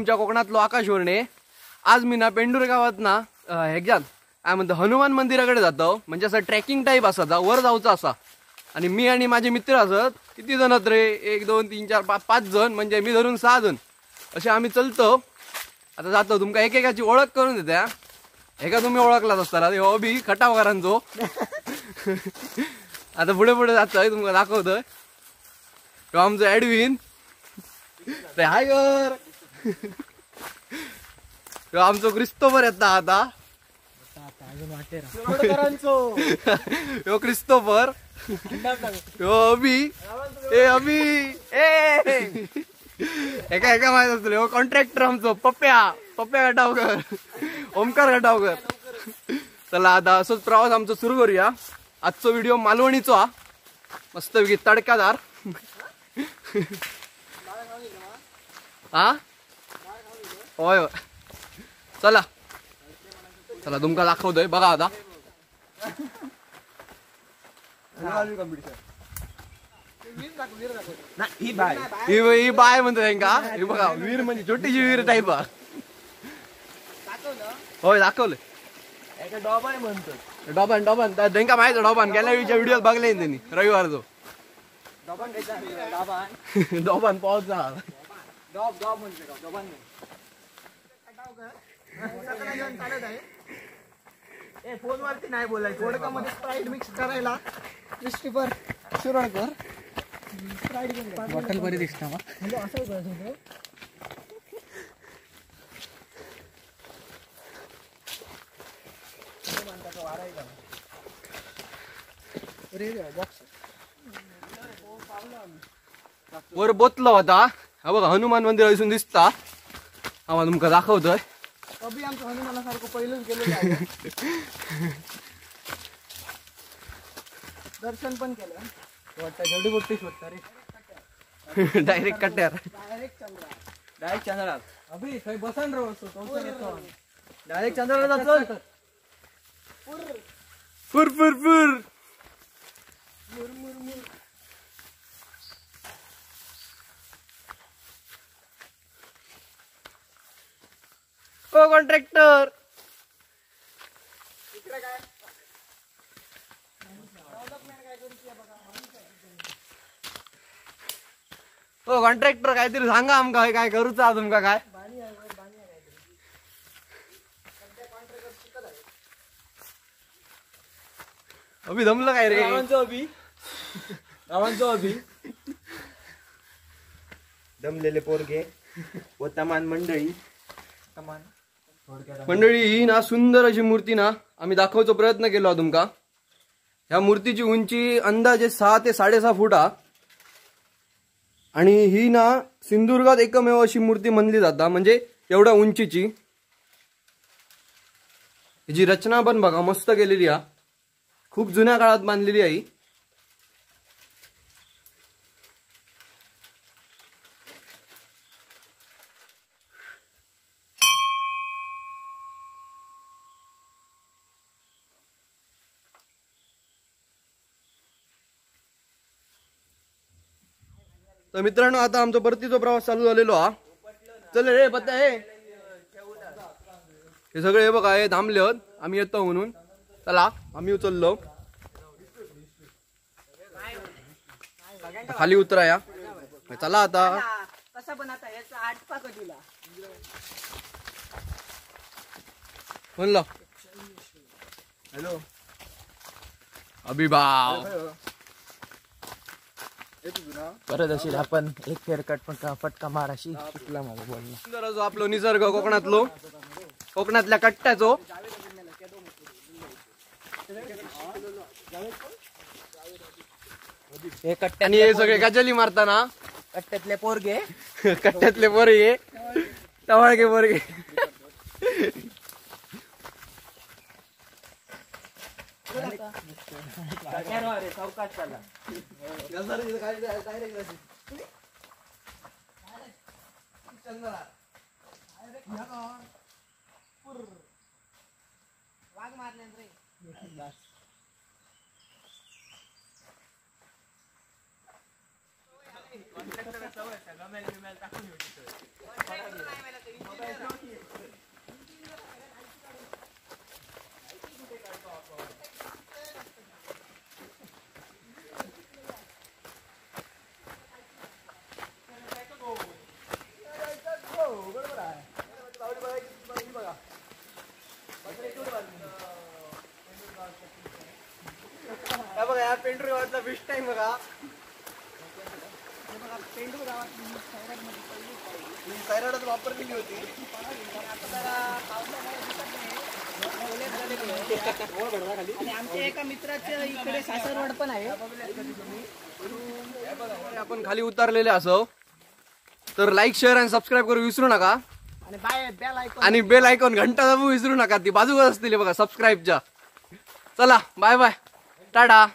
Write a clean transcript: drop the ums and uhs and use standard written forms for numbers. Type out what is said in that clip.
तुमच्या कोकणातलो आकाश वर्णे। आज मी ना पेंडूर गावात ना हेज्यात काय म्हणतो हनुमान मंदिराकडे जातो, म्हणजे असं ट्रेकिंग टाईप असा वर जाऊचा असा। आणि मी आणि माझे मित्र असत किती जण रे, 1 2 3 4 5 5 जण, म्हणजे मी धरून 6 जण असे आम्ही चलतो। आता जातो, तुमका एकेकाची ओळख करून देत्या। एका तुम्ही ओळखलाच असताना हो बी खटावकरांचो। आता पुढे पुढे जातोय, तुमका दाखवतोय। तो आमचो एडविन ते हाय कर, तो आमचो क्रिस्तोफर येता आता, यो क्रिस्तोफर, यो अभि, ए अभि ए एका एका माहित असतले। हो कॉन्ट्रॅक्टर आमचो पप्प्या, पप्प्या गटावकर, ओमकार गटावकर। चला आता असोच प्रवास आमचो सुरू करूया। आजचो व्हिडिओ मालवणीचो हा, मस्तपैकी तडकादार। हा होय होय, चला चला तुमका दाखवतोय बघा आता। ही बाय म्हणतो त्यांका, ही बघा वीर म्हणजे छोटीशी वीर टाईप। होय दाखवलं, डॉबान डॉबान त्यांका माहित, डॉबान गेल्या वेळीच्या व्हिडिओ बघले त्यांनी रविवारचो। डॉबान पाऊस झाला, फोनवरती नाही बोलायचं। वोडकामध्ये स्प्राईट मिक्स करायला क्रिस्टोफर शिरोडकर स्प्राईट बॉटल बरी दिसता म्हणजे असं करायचं। वर बोतलो होता हा बघा हनुमान मंदिर दिसून दिसता, हा तुमका दाखवतोय। अभि आमचं हनुमानासारखं पहिलंच गेलेलं आहे, दर्शन पण केलं। वाटतं जडीबुट्टी शोधता रे, डायरेक्ट कट्ट्यार, डायरेक्ट चंद्रा, डायरेक्ट चंद्रात। अभि थंय बसन रो, डायरेक्ट चंद्राला जातो। फुर फुर फुर मुर मुर मुर। ओ कॉन्ट्रॅक्टर ओ कॉन्ट्रॅक्टर काहीतरी सांगा आमका, काय करूचा तुमका काय? अभि जमलं काय रे? अभि अभि दमलेले पोरगे व तमान मंडळी। मंडळी ही ना सुंदर अशी मूर्ती ना आम्ही दाखवचो प्रयत्न केलो तुमका। ह्या मूर्तीची उंची अंदाजे 6 ते 6.5 फूट हा, आणि ही ना सिंधुदुर्गात एकमेव अशी मूर्ती मानली जाता, म्हणजे एवढ्या उंचीची। हिची रचना पण बघा मस्त केलेली हा, खूप जुन्या काळात बांधलेली आहे। तर मित्रांनो आता आमचा परतीचा प्रवास चालू झालेलो हा। चल रे पत्ता हे हे सगळे बघा हे थांबले होत आम्ही येतो म्हणून, चला आम्ही उचललो खाली उतरा या। चला आता कसा पण आता याचा आटपा कधीला म्हणलं हॅलो अभिभाव परत अशी आपण एक फेरकट पण फटका मार अशी चुकला माझा बोलणं। सुंदर जो आपलो निसर्ग कोकणातलो, कोकणातल्या कट्ट्याचो। आणि हे सगळे गजाली मारताना कट्ट्यातले पोरगे, कट्ट्यातले पोरगे, टवाळके पोरगे। वाघ मारले रे। या पेंडूर गावातला फिश टँक बघा. हे बघा, पेंडूर गावातली ही सैराटमध्ये पहिली पायरी. ही सैराटच वापरलेली होती. आता जरा पावसामुळे दिसत नाही. ओले झालेले आहे. आणि आमच्या एका मित्राच्या इकडे सासरवाड पण आहे. आपण खाली उतरलेले असो तर लाईक शेअर आणि सबस्क्राईब करू विसरू नका. आणि बाय बेल आयकॉन आणि बेल आयकॉन घंटा दाबू विसरू नका, ती बाजूवर असतील बघा सबस्क्राईबच्या. चला बाय बाय, टाटा.